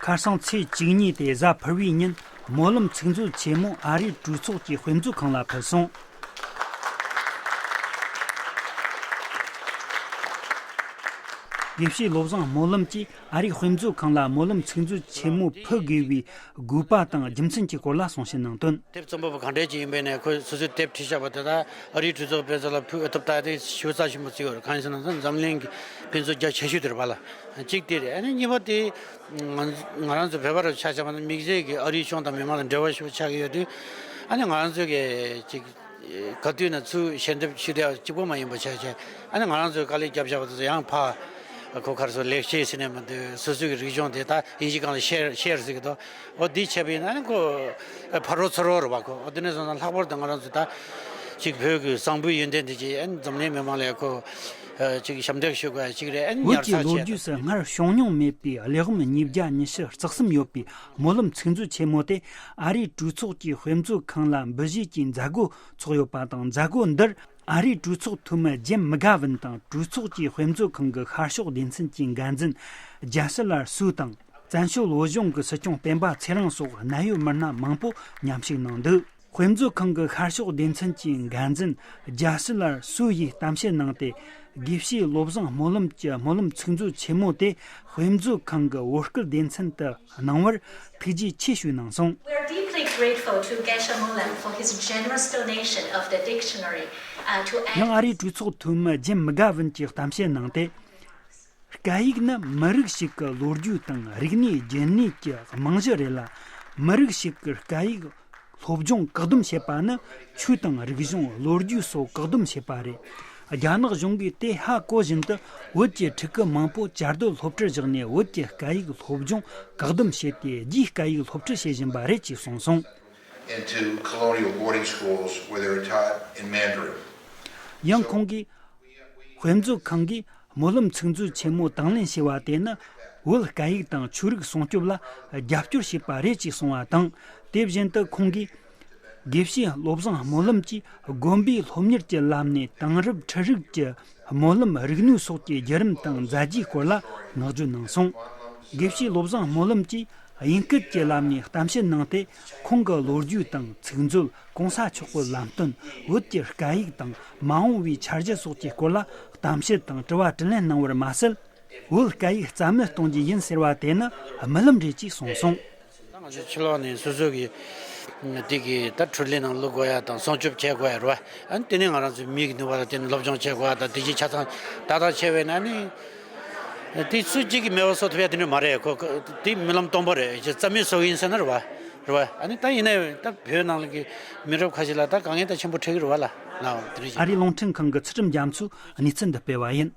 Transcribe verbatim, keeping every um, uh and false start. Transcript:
ཁ་སང་ཚེས་བཅུ་གཉིས་ཏེ་གཟའ་ཕུར་བུའི་ཉིན་སྨོན་ལམ་ཚིག་མཛོད་ཆེན་མོ་ཨ་རིའི་གྲོས་ཚོགས་ཀྱི་དཔེ་མཛོད་ཁང་ལ་ཕུལ་སོང་། དགེ་བཤེས་བློ་བཟང་སྨོན་ལམ་གྱིས་ཨ་རིའི་དཔེ་མཛོད་ཁང་ལ་སྨོན་ལམ་ཚིག་མཛོད་ཆེན་མོ་ཕུལ་དགོས་པའི་དགོས་པ་དང་རྒྱུ་མཚན་གྱི་སྐོར་ལ་གསུང་བཤད་གནང་དོན། དེབ་རྩོམ་པ་པོ་གང་འདྲས་ཅིག་ཡིན་པའི་ནས་ཁོས་སོ་སོའི་དེབ་བྲིས་བཞག་པ་དེ་དག་ཨ་རིའི་གྲོས་ཚོགས་དཔོན་ཚོགས་ལ་ཕུལ་ཨེ་ཐུབ་ད་དེ་ཞིབ་ཚགས་ཆེན་པོ་བརྩི་ཡོད་རེད། གང་ཡིན་ཟེར་ན་འཛམ་གླིང་གི་དཔེ་མཛོད་རྒྱ་ཆེ་ཤོས་དེ་རེད་པ་ལ། གཅིག་དེ་རེད། ཨ་ནི་གཉིས་པ་དེ་ང་ང་རང་ཚོ་བོད་པ་རུ་ཆ་བཞག་པ་ན་དམིགས་བསལ་གྱི་ཨ་རིའི་གཞུང་དང་མི་མང་ལ་འབྲེལ་བ་ཞུ་བ་ཆགས་ཀྱི་ཡོད་དུས། ཨ་ནི་ང་རང་ཚོ་གི་ཅིག་ག་དུས་ན་ཚུར་ཞལ་འདེབས་ཞུ་བསྡད་གཅིག་པོ་མ་ཡིན་པ་བྱས་བྱས། ཨ་ནི་ང་རང་ཚོའི་དཀའ་ལས་བརྒྱབ་བཞག་པ་དེ་ཚོ་ཡང་ཕ་གོ་ཁར་སོ་ལེགས་བཤད་ཟེར་ནས་མ་འདུག་སོ་སོའི་གི་རིག་གཞུང་དེ་ད་དབྱིན་ཇི་སྒང་ལ་ཤེར་ཤེར་ཟེར་གི་འདུག་འོ་འདི་བྱས་པ་ཡིན་ན་ཨ་ནི་ཁོ་ཕ་རོལ་ཚུར་རོལ་རེད་བ། ཁོ་འོ་དེ་ནས་བཟུང་ཙང་ལྷག་པར་དུ་ང་རང་ཚོ་ད་ཅིག་བོད་ཀྱི་བཟང་པོའི་ཡོན་ཏན་དེ་ཅིག་ཨ་ནི་འཛམ་གླིང་མི་མང་ལ་ཁོ་ཅིག་ཞབས་འདེགས་ཞུ་དགོས་ཅིག་རེད། ཨ་ནི་བོད་ཉར་ཀྱི་ཚགས་ལོ་བྱས་རྒྱུས་སུ་སྔར་བྱུང་མྱོང་མེད་པའི་ལས་བུམ་ཉིས་བརྒྱ་ཉི་ཤུ་རྩ་གསུམ་ཡོད་པའི་སྨོན་ལམ་ཚིག་མཛོད་ཆེན་མོ་དེ་ཨ་རིའི་གྲོས་ཚོགས་ཀྱི་དཔེ་མཛོད་ཁང་ལ་འབུལ་བཞེས་ཀྱི་མཛད་སྒོ་ཚོགས་ཡོད་པ་དང་། མཛད་སྒོ་འདིར་ཨ་རིའི་གྲོས་ཚོགས་འཐུས་མི་ཇིམ་མི་གྷ་ཝིན་དང་། གྲོས་ཚོགས་ཀྱི་དཔེ་མཛོད་ཁང་གི་ཤར་ཕྱོགས་སྡེ་ཚན་གྱི་འགན་འཛིན་ཇཱ་སི་ལར་སུའུ་དང་། བཙན་བྱོལ་བོད་གཞུང་གི་སྲིད་སྐྱོང་སྤེན་པ་ཚེ་རིང་སོགས་གནད་ཡོད་མི་སྣ་མང་པོ་མཉམ་ཞུགས་གནང་འདུག་དཔེ་མཛོད་ཁང་གི་ཤར་ཕྱོགས་སྡེ་ཚན་གྱི་འགན་འཛིན་ཇཱ་སི་ལར་སུའུ་ཡིས་གཏམ་བཤད་གནང་སྟེ། དགེ་བཤེས་བློ་བཟང་སྨོན་ལམ་གྱི་སྨོན་ལམ་ཚིག་མཛོད་ཆེན་མོ་དེ་དཔེ་མཛོད་ཁང་གི་བོད་སྐད་སྡེ་ཚན་དུ་གནང་བར་ཐུགས་རྗེ་ཆེ་ཞུས་གནང་སོང་། We're deeply grateful to Geshe Molam for his generous donation of the dictionary, uh, to add ཡང་ཨ་རིའི་གྲོས་ཚོགས་འཐུས་མི་ཇིམ་མི་གྷ་ཝིན་གྱིས་གཏམ་བཤད་གནང་སྟེ། སྐད་ཡིག་ནི་མི་རིགས་ཤིག་གི་ལོ་རྒྱུས་དང་རིག་གནས་རྒྱུན་གནས་ཀྱི་རྨང་གཞི་རེད་ལ། མི་རིགས་ཤིག་གི་སྐད་ཡིག་སློབ་སྦྱོང་བཀག་སྡོམ་བྱེད་པ་ནི་ཆོས་དང་རིག་གཞུང་། ལོ་རྒྱུས་སོགས་བཀག་སྡོམ་བྱེད་པ་རེད། རྒྱ་ནག་གཞུང་གིས་དེ་ཧ་གོ་བཞིན་དུ་བོད་ཀྱི་ཕྲུ་གུ་མང་པོ་བཅའ་སྡོད་སློབ་གྲྭར་བཞག་ནས་བོད་ཀྱི་སྐད་ཡིག་སློབ་སྦྱོང་བཀག་སྡོམ་བྱས་ཏེ་རྒྱའི་སྐད་ཡིག་སློབ་ཁྲིད་བྱེད་བཞིན་པ་རེད་ཅེས་གསུངས་སོང་། Into colonial boarding schools where they were taught in Mandarin. ཡང་ཁོང་གིས། དཔེ་མཛོད་ཁང་གིས་སྨོན་ལམ་ཚིག་མཛོད་ཆེན་མོ་དང་ལེན་བྱས་པ་དེ་ནི་བོད་སྐད་ཡིག་དང་ཆོས་རིག་སྲུང་སྐྱོབ་ལ་རྒྱབ་སྐྱོར་བྱས་པ་རེད་ཅེས་གསུངས་པ་དང་། དེ་བཞིན་དུ་ཁོང་གིས་དགེ་བཤེས་བློ་བཟང་སྨོན་ལམ་གྱིས་དགོན་པའི་སློབ་གཉེར་གྱི་ལམ་ནས་དེང་རབས་ཁྲིད་རིགས་ཀྱི་སྨོན་ལམ་རིག་ནུས་སོགས་ཀྱི་བརྒྱུད་རིམ་དང་མཛད་རྗེས་སྐོར་ལ་བསྔགས་བརྗོད་གནང་སོང་། དགེ་བཤེས་བློ་བཟང་སྨོན་ལམ་གྱིས་དབྱིན་སྐད་ཀྱི་ལམ་ནས་གཏམ་བཤད་གནང་སྟེ། ཁོང་གི་ལོ་རྒྱུས་དང་ཚིག་མཛོད། གོང་ས་མཆོག་གི་ལམ་སྟོན། བོད་ཀྱི་སྐད་ཡིག་དང་མ་འོངས་པའི་འཆར་གཞི་སོགས་ཀྱི་སྐོར་ལ་གཏམ་བཤད་དང་དྲི་བ་དྲིས་ལན་གནང་བར་མ་ཟད། བོད་སྐད་ཡིག་རྩ་མེད་གཏོང་རྒྱུ་ཡིན་ཟེར་བ་དེ་ནི་རྨི་ལམ་རེད་ཅེས་གསུངས་སོང་། ད་ང་ཚོ་ཕྱི་ལོགས་ནས་སོ་སོ་གི་དེ་གི་ད་འཕྲུལ་ལས་ནང་བླུག་དགོས་ཡ་དང་སྲུང་སྐྱོབ་བྱེད་དགོས་ཡ་རེད་བ། ཨ་ནི་དེ་ནས་ང་རང་ཚོའི་མིག་ནུས་པ་དང་དེ་ནས་སློབ་སྦྱོང་བྱེད་དགོས་ཡ་དང་དེ་བཞིན་ཆ་ཚང་ཏག་ཏག་བྱས་པས་ན་ནི། དེ་སུ་གཅིག་གིས་མེད་པ་བཟོ་ཐུབ་ཡ་དེ་འདྲ་མ་རེད། ཁོ་ཁོ་དེ་རྨི་ལམ་སྟོང་པ་རེད། རྩ་མེད་བཟོ་གི་ཡིན་ཟེར་ན་རེད་བ། རེད་བ། ཨ་ནི་ད་ཡིན་ནའི་ད་བོད་ནང་ལ་གི་མི་རབས་ཁ་ཤས་ལ་ད་དཀའ་ངལ་ད་ཆེན་པོ་འཕྲད་ཀྱི་རེད་བ་ལ། ལའོ་དེ་འདྲ་ཞིག་ཨ་རིའི་རླུང་འཕྲིན་ཁང་གི་ཚུལ་ཁྲིམས་རྒྱ་མཚོས་གནས་ཚུལ་འདི་སྤེལ་བ་ཡིན།